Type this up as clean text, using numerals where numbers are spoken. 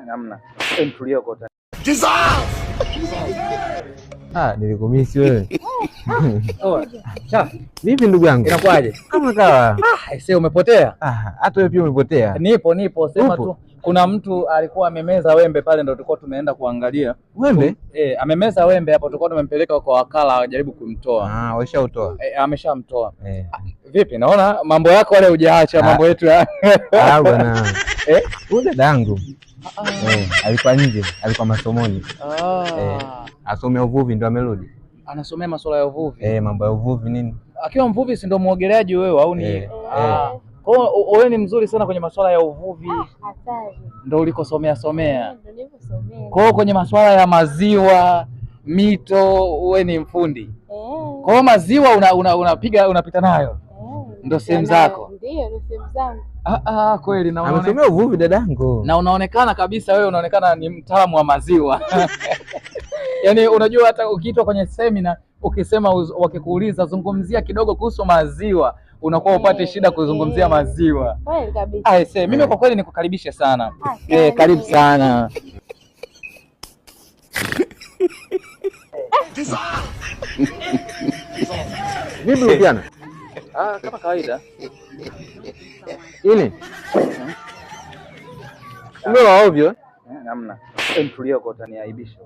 Hamna. Mtulia kwa Ah, nilikumisi wewe. Oh, Vipi ndugu yangu? Inakuwaje? Kama kawa. Ah, aisee umepotea? Ah, hata wewe pia umepotea. Nipo nipo, sema Upo? tu kuna mtu alikuwa amemeza wembe pale, ndo tulikuwa tumeenda kuangalia. Wembe? Eh, amemeza wembe hapo, tulikuwa tumempeleka kwa wakala ajaribu kumtoa. Ah, washautoa. Eh, ameshamtoa. Eh. Vipi, naona mambo yako wale hujaacha Ah. mambo yetu ya Ah, bwana. Eh? Huyu dadangu. Eh, alikuwa nje, alikuwa masomoni. Ah. Eh. Asomea uvuvi ndo amerudi. Anasomea masuala ya uvuvi. Eh, mambo ya uvuvi nini? Akiwa mvuvi si ndo muogeleaji wewe au ni? Eh, Ah. Kwa hiyo wewe ni mzuri sana kwenye masuala ya uvuvi, Hatari. ndo ulikosomea somea. Ndio nilivyosomea. Kwa hiyo kwenye masuala ya maziwa, mito, wewe ni mfundi. Eh, Kwa hiyo maziwa unapiga unapita nayo. eh, Ndo sehemu zako? Ndio, ndo sehemu zangu. Ah, ah, kweli na Amesomea uvuvi dadangu. na unaonekana kabisa wewe unaonekana ni mtaalamu wa maziwa. Yaani unajua hata ukiitwa kwenye semina ukisema wakikuuliza zungumzia kidogo kuhusu maziwa unakuwa upate shida kuzungumzia maziwa. Kweli kabisa. Aise, mimi kwa kweli nikukaribishe sana. Asante. Eh, karibu sana. Vipi Lupiana? Ah, kama kawaida. Ini? Umewa ovyo eh? Hamna. Mtulia kwa utaniaibisha.